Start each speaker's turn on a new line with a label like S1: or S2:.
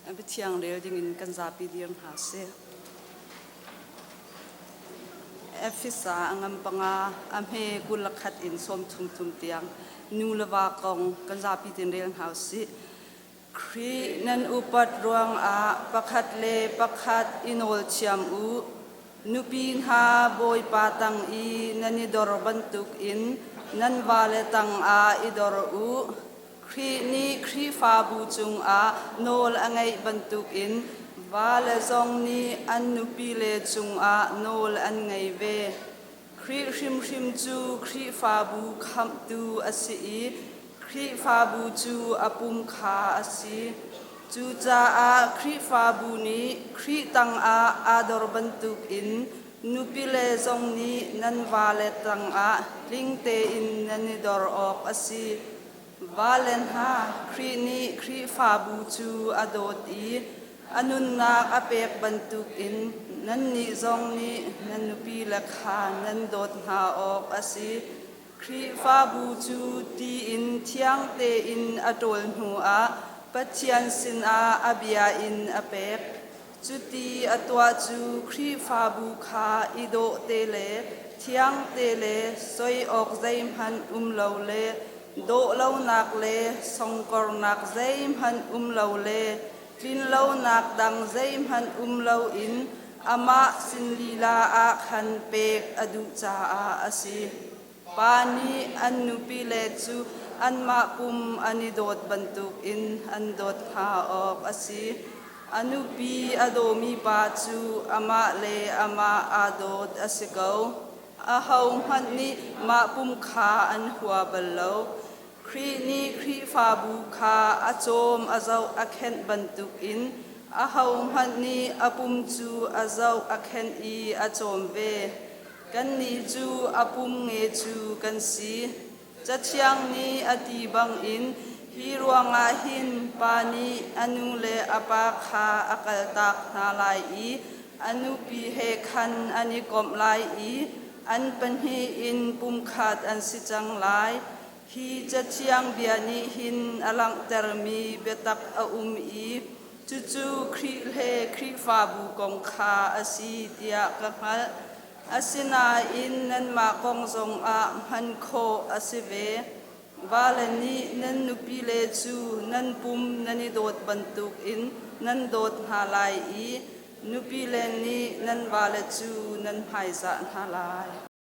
S1: Biathiang rel dingin kan zapi dir hna sih. Efesa a ngam panga a hme 21 in 33 tiang nu le va kong kan zapi ten rel hna usih. Khrih nan upat ruangah pakhat le pakhat i nawl thiam u. Nupi hna Bawipa tang i nan i dor bantukin nan vale tangah i dor u. Khrih nih Khrihfabu cungah nawl a ngeih bantukin vale zong nih an nupile cungah nawl an ngei ve. Khrih hrimhrim cu Khrihfabu khamhtu a si i Khrihfabu cu a pum kha a si. Cucaah Khrihfabu nih Khrih tangah aa dor bantukin nupile zong nih nan vale tangah tling tein nan i dor awk a si. Vale hna, Khrih nih Khrihfabu cu a dawt i a nunnak a pek bantukin nannih zong nih nan nupile kha nan dawt hna awk a si. Khrihfabu cu ti in thiang tein a ṭawl hnuah Pathian sinah a bia in a pek. Cuti a tuah cu Khrihfabu kha i dawh te le thiang te le soi awk zeihmanh um lo le dawh lonak le songkornak zeihmanh um lo le tlinlonak dang zeihmanh um loin amah sin lila ah khan pek a duh caah a si. Pa nih an nupile cu anmah pum an i dawt bantukin an dawt hna awk a si. A nupi a dawmi pa cu amah le amah aa dawt a si ko. Ahohmanh nih mah pum kha an hua bal lo. Khrih nih Khrihfabu kha a cawm a zoh a khenh bantukin ahohmanh nih a pum cu a zoh a khenh i a cawm ve. Kannih cu a pum nge cu kan si. Cathiang nih a ti bangin hi ruangah hin pa nih a nu le a pa kha a kaltak hna lai i a nupi he khan an i komh lai i an pahnih in pumkhat an si cang lai. Hi Cathiang bia nih hin a langhtermi biatak a um i cucu Khrih le Khrihfabu kong kha a si tiah ka hngalh. Asinain nanmah kong zongah hman khawh a si ve. Vale nih nan nupile cu nan pum nan i dawt bantukin nan dawt hna lai i nupile nih nan vale cu nan hmaizah hna lai.